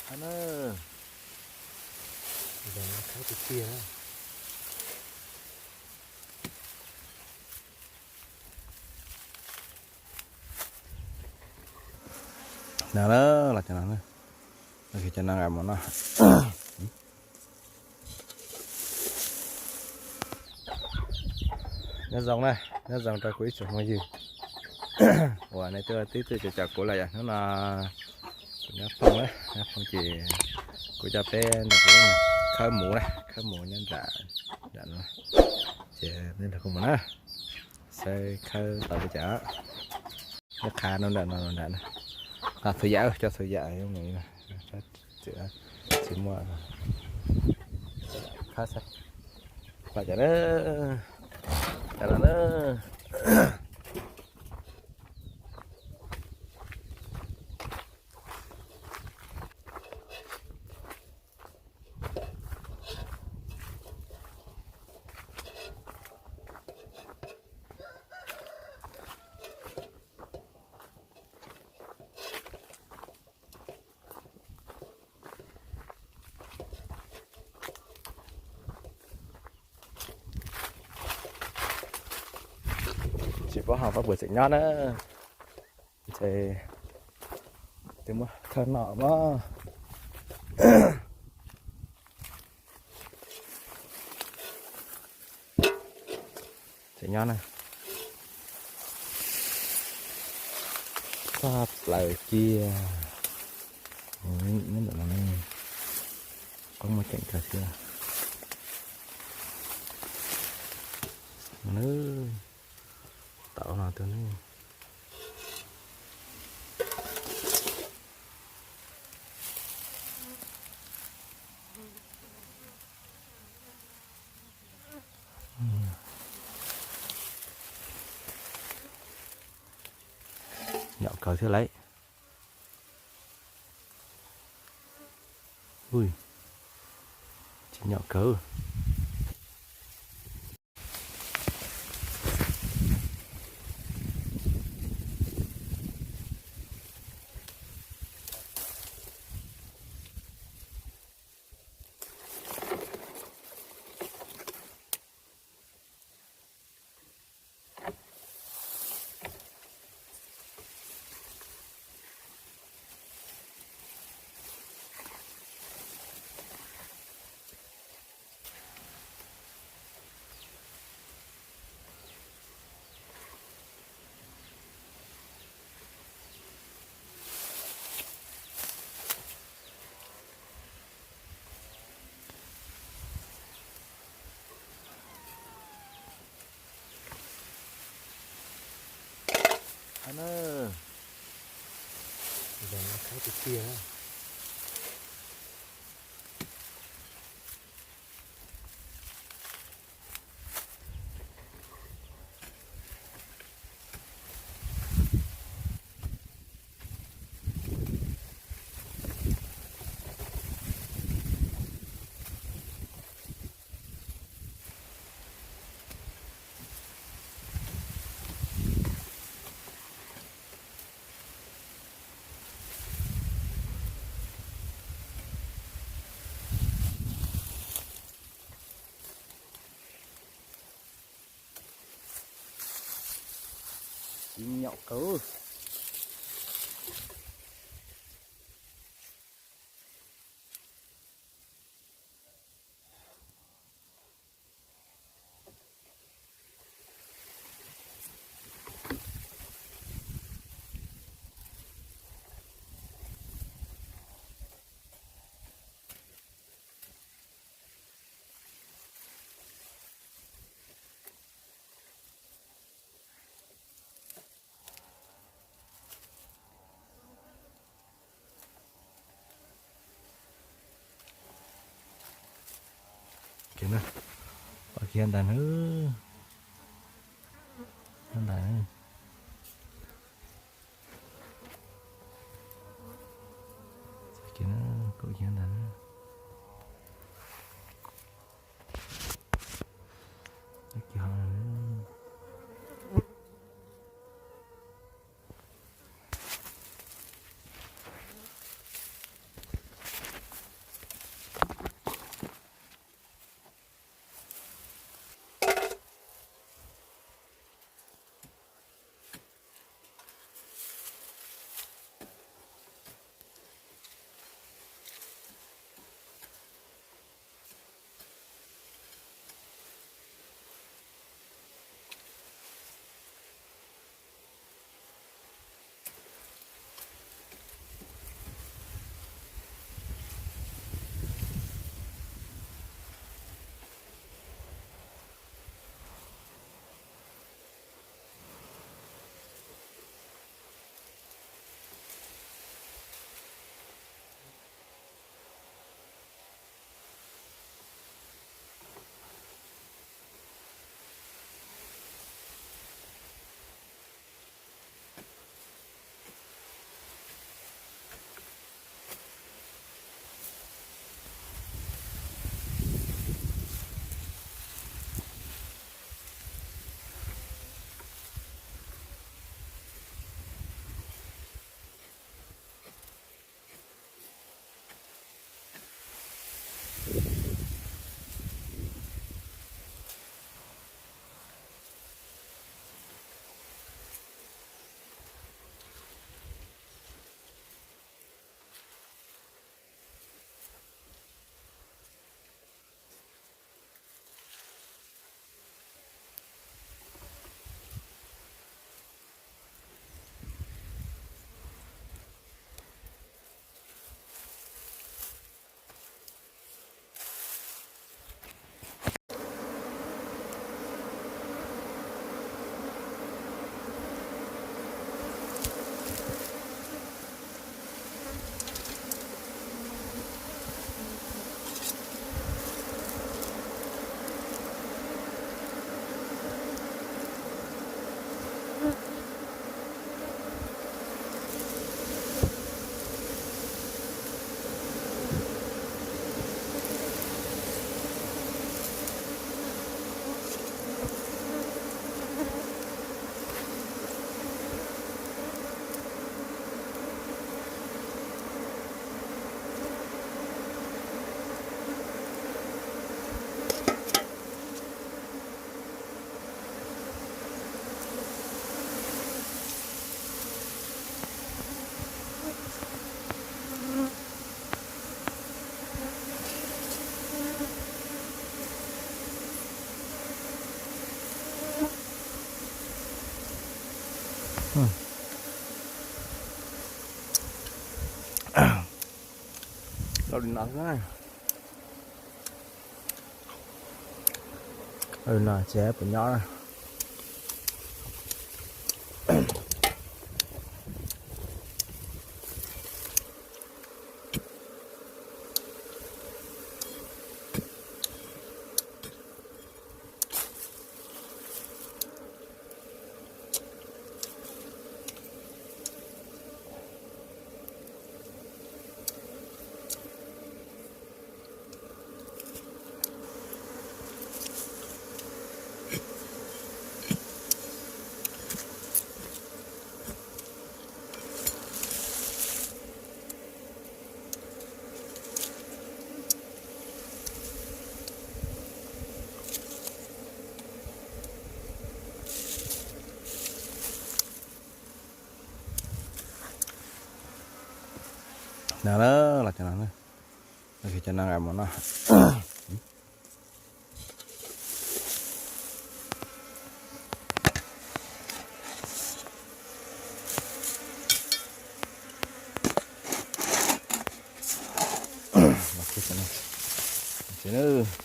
Khawb na, zaum no khawb tiag tiag na. No na, los cov no na, cov no nqa mus noj. Nyob zoo na, nyob zoo rau kuv ib tsoom phooj ywg uas nej twb tib txwm caum kuv lawm yom. Hnub no kuv nyob phooj na, nyob phooj ces kuv coj peb nrog kuv khawb mus na, khawb mus nyob nram, nram no. Ces nej nrog kuv mus na, saib khawb tau li cas. Nyob qha no nram no nram no. Txhua yam, coj txhua yam, tsis muaj, khawb saib. Los cov na, cov no na. Tsis paub ho pab puas tseem nyob na. Ntshe twb muab khawb noj mog. Tseem nyob na. Txog plaws kiag. Nyob ntawm no ne, qoob muaj ceem kawg thiab. Tau no tus ne. Nyom kawg thiab lauj. Ui, tsis nyom kawg. Khawb na, zaum no khawb tiag tiag na. Tsis nyom kawg. Kiag na, kiag ntawd na, ntawd na. Kiag na, kiag ntawd na. Kiag ho. Li no xwb na. Li no ces puas nyob na. No, los cov no, cov no nqa mus noj. Ces na,